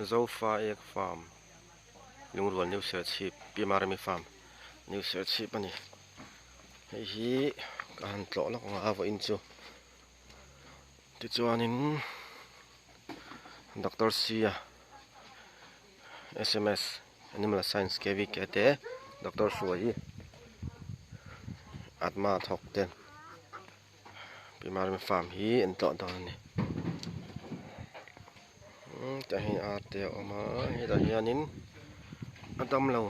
Zofa Ek Farm Lungrual New Serchhip Pi Maremi Farm New Serchhip a ni. Hei hi ka han tlawh lawk ang a vawiin chu tichuanin Doctor Sia sms Animal Science KVK te Doctor Hruaii Atma thawk ten Pi Maremi Farm hi an tlawh dawn a ni. Tah hian ar te a awm a hetah hianin a damlo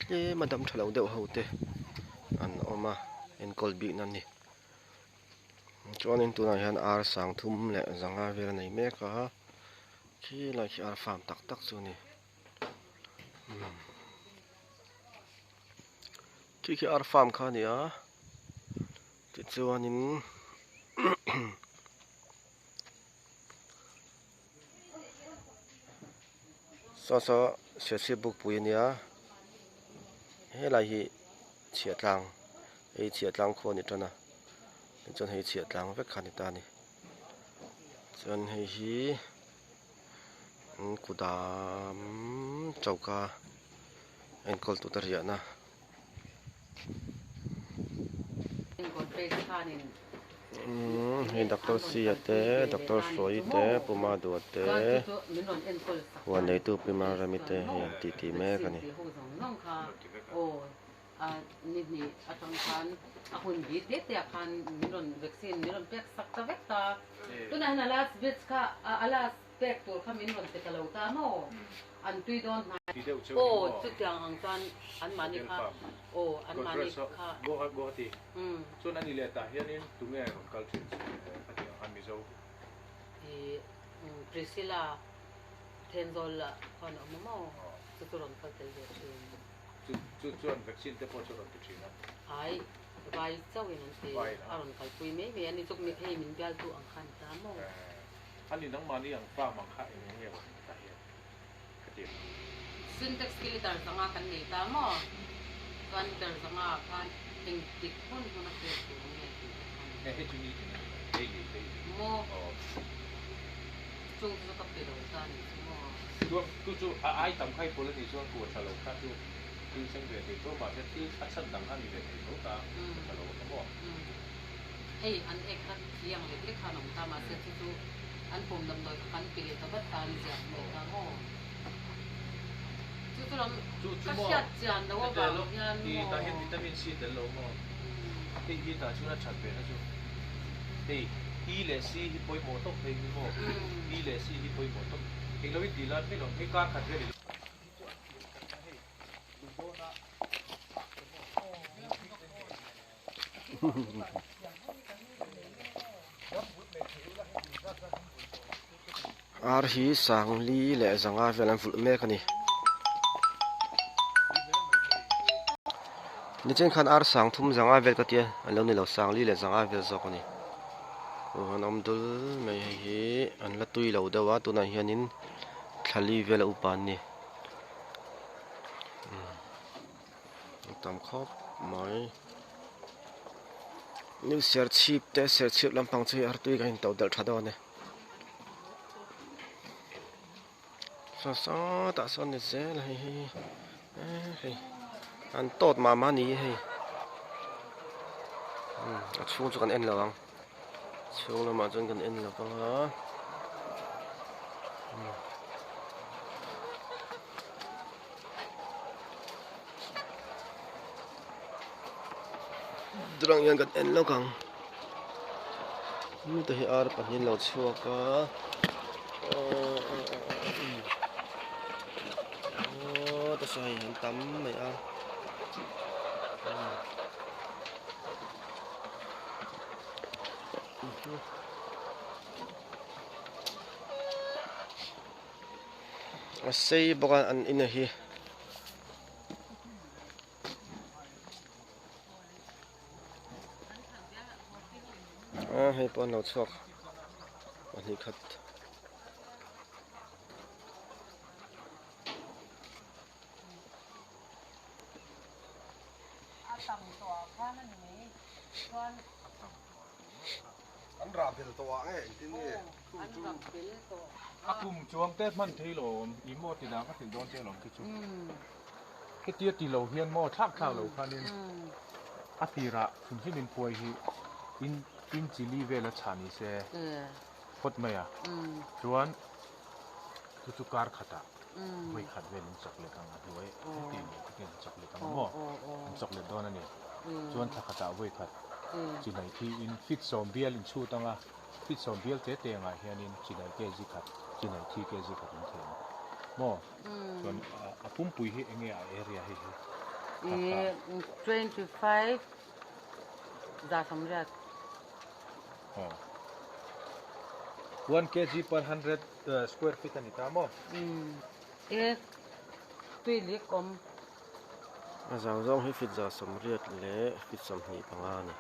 tlem a dam tha lo deuh ho te an awm a enkawl bikna a ni chuanin tunah hian ar sang thum leh zanga vel a nei mek a khilai khi ar farm tak tak chu a ni khi khi ar farm kha a ni a tichuanin. Saw saw Serchhip bukpui a nia helai hi chhiahtlang hei chhiahtlang khua a ni tan a tichuan hei chhiahtlang vek kha a ni ta a ni chuan hei hi kudam choka enkawl tute riahna. Hei Doctor Sia te Doctor Hruaii te Pu Madua te huan neitu Pi Marami te hei an titi mek a ni. Pek tur kha min rawn pe ta lo ta maw? An tui dawn hnai. Aw chutiang ang chuan an mahni kha aw an mahni kha. Guwahati chuan ani leh tah hianin tunge rawn kal thin chu a tih ang khan Mizo. I Priscilla Thenzawl ah khuan a awm a maw? Chu chu rawn kal tel ve thin. Chu chuan vaccine te pawh chu rawn ti thin a. Ai vai chauhin an ti a rawn kalpui mai mai a ni chuk hei min bialtu ang khan ta maw? Ani nangmahni ang farm ang kha eng eng nge rawn ta hian ka ti. Sintex khi liter zanga kan nei ta maw? Chuan liter zanga ah khan eng tik hun hun a pek tur nge tih te khan. He hei chu ni tin a ni lo, daily daily. Maw? Aw. Chung chu ka pe lo ta ni chu maw? Chuan chu chu a ai tam kha i pawl a nih chuan kua tha lo kha chu thil seng ve thei tho mahse thil a chhan dang kha a ni ve thei tho ta, kua tha lo kha maw? Hei an ek kha thi ang lek lek khan a awm ta mahse chu chu an pawm damdawi kha kan pe leh ta vat ta an ziah hmel ta maw? Chu chu lam ka hriat chian loh avang hian maw? Tah hian vitamin C tel lo maw? Hei hi tah chuan a that ve na chu hei E leh C hi pawimawh tawp hei hi maw? E leh C hi pawimawh tawp englo in tih lan mai lo hei kar khat vel i Ar hi sangli leh zanga vel an vulh mek a ni. Nichin khan ar sang thum zanga vel ka tia a lo ni lo sangli leh zanga vel zawk a ni. Aw an awm dul mai hei hi an la tui lo deuh a tunah hianin thlali vel a upa an ni. A tam khawp mai new serchhip te serchhip lampang chu hei artui kan intoh delh tha dawn e saw sawtah sawn ni zel a hei hi hei an tawt mah mah a ni hi hei a chhung chu kan en lo ang chhung lamah chuan kan en lo vang a. Drang hian kan en lawk ang heta hi ar pahnih an lo chhuak a aw ta saw hei an tam mai a. A sei bawk a an in hi. A hei pawh an lo chhuak pahnih khat. An rah bel tawh ah nge engtin nge? An rah bel tawh. A kum chuang te hman thei lo awm i maw ti dan ka hrilh dawn che alawm khi chu. Hetia ti lo hian maw thlak thlak lo khanin a tirah hrim hrim in phuai hi in in chili vel a chhah ni se phawt mai a chuan chu chu kar khatah vawi khat vel in chawk let ang a hnuai heti in heti in chawk let ang maw an chawk let dawn a ni chuan thla khatah vawi khat chinai khi in fit sawm bial in chhut ang a fit sawm bial te te angah hianin chinai kg khat chinai thi kg khat in thei ang maw. Chuan a pumpui hi enge a area hei hi? I 25 zasawmriat. Aw. 1 kg per 100 square feet a ni ta maw? E tui lik awm. A zau zawng hi feet 180 leh feet 25 a ni.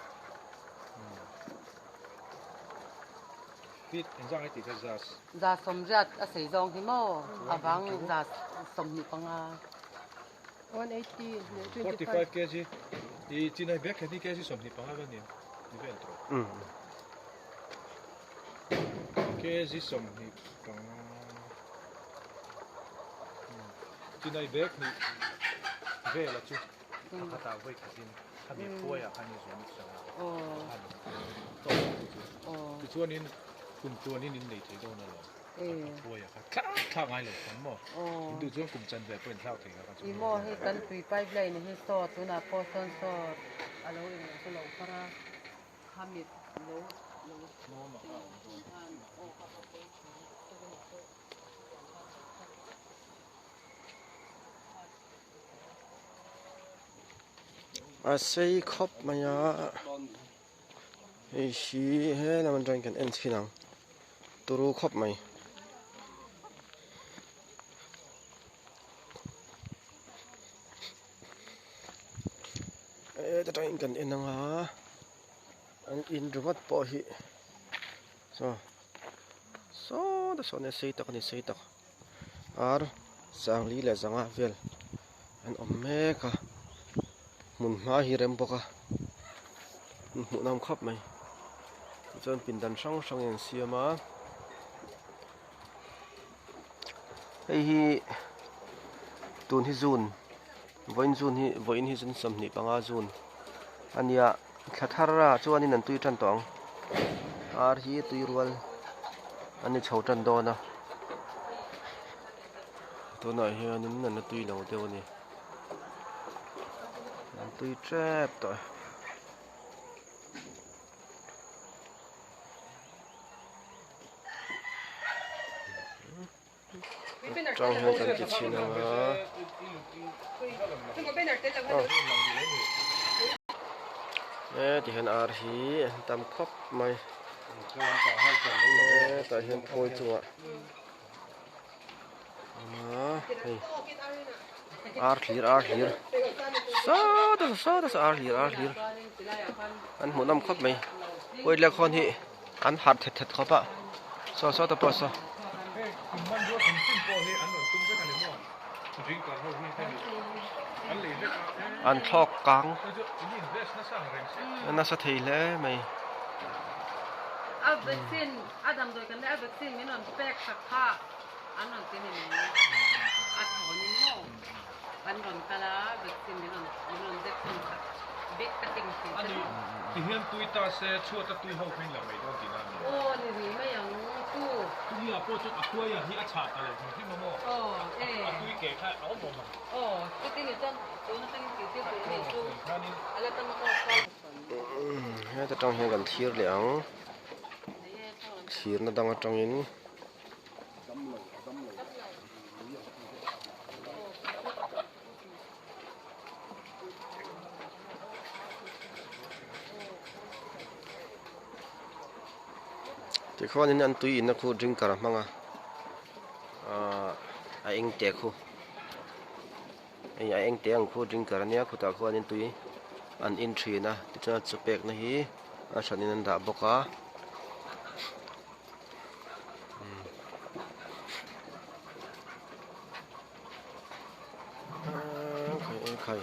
Feet engzah nge tih kha zas? 180 a sei zawng hi maw? A vang 25. 180 leh 45 kg i chinai bag khat hi kg 25 vel nia ni vel tawh. Kg 25 chinai bag hnih vel a chu pakhat ah vawi khatin khami phuai ah khan i zuam i chang a khan tawk chu tichuanin kum tluanin in nei thei dawn alawm a phuai ah khan thlak thlak ngai lo khan maw in duh chuan kum chan ve pawh in thlak thei kha kha chu I maw hei kan tui pipeline hi saw tunah pawh sawn saw a lo eng lo chu lo far a khami lo lo khan aw kha kha pawh A sei khawp mai a hei hi he lam atangin kan en chhin ang turu khawp mai. Heta tangin kan en ang a an in ringawt pawh hi saw saw te sawn a sei tak a ni sei tak. Ar sangli leh zanga vel an awm mek a hmun hma hi rem bawk a hmuh nawm khawp mai tichuan pindan hrang hrang in an siam a hei hi tun hi zun vawiin zun hi vawiin hi zun 25 zun a nia thla thar ah chuanin an tui tan tawh ang ar hi tui rual an ni chho tan dawn a tunah hianin an la tui lo deuh a ni an tui tep tawh e. Tang hian kan ti chhin ang a. E ti hian ar hi an tam khawp mai. E tah hian phawi chungah awm a hei ar hlir ar hlir saw ta saw ta ar hlir ar hlir an hmuhnawm khawp mai. Pawilek hawn hi. An harh thet thet khawp a, saw saw te pawh saw. An thlawk kang nasa thei hle mai. A vaccine a damdawi kan leh a vaccine min rawn pek sak kha an rawn ti ni mai a thawn in maw an rawn kal a vaccine min rawn min rawn injection sak bik ka ting tih te maw. Ti hian tui ta se chhuat a tui ho kha in la mai dawn tihna a ni. Aw ni rih mai ang chu. Tui ah pawh chuan a khuai ah hi a chhah ta lo hrim hrim a maw? Aw e. A tui ke kha a awm awm ang. Aw chuti ni chuan tun atangin tih tir tur a nih chu a la tam a maw khaw. Heta tang hian kan thlir leh ang thlirna dang atangin. Tikhuanin an tui inna khu drinker a hmang a ahh a eng te khu hei a eng te ang khu drinker ania khutah khuanin tui an in thin a tichuan a chaw pekna hi a hranin an dah bawk a. Khai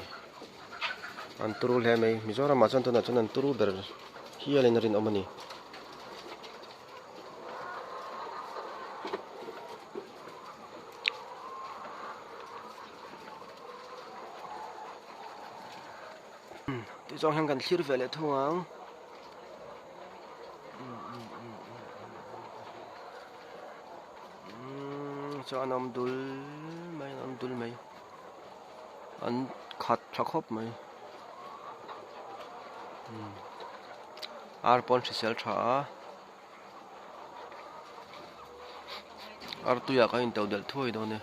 an turu hle mai Mizoram ah chuan tunah chuan an turu ber hialin a rinawm a ni. zawng hian kan thlir ve leh thung ang. Chuan an awm dul mai an awm dul mai an khat tha khawp mai ar pawh an hrisel tha a artui ah kan in to delh thuai dawn e.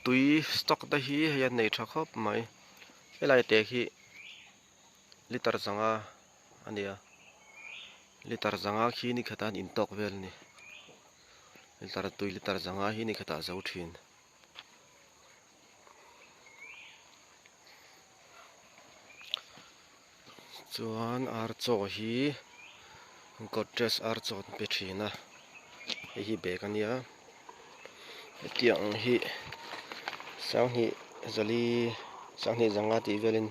Tui stock te hi hei a nei tha khawp mai helai te hi liter zanga a ni a liter zanga khi ni khat a an intawk vel a ni liter tui liter zanga hi ni khatah a zo thin. Chuan ar chaw hi Godrej ar chaw an pe thin a hei hi bag a nia hetiang hi sanghnih zali sanghnih zanga tih velin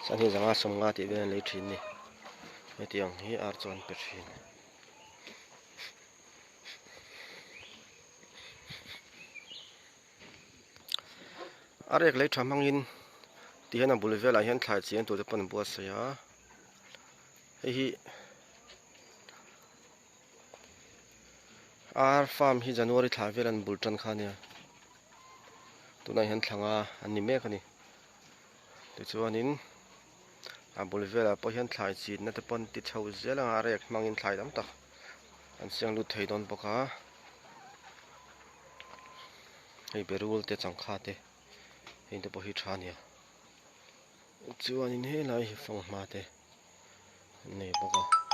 sanghnih zanga sawmnga tih velin an lei thin a ni hetiang hi ar chaw an pe thin. A rek lei tha hmangin ti hian a bul velah hian thlai chiang tur te pawh an buatsaih a hei hi ar farm hi January thla vel an bul tan kha a nia tunah hian thla nga an ni mek a ni tichuanin a bul velah pawh hian thlai chinna te pawh an ti chho zel ang a a rek hmangin thlai tam tak an siang lut thei dawn bawk a. Hei berul te changkha te heng te pawh hi tha ania chuanin helai hi fanghma te an nei bawk a.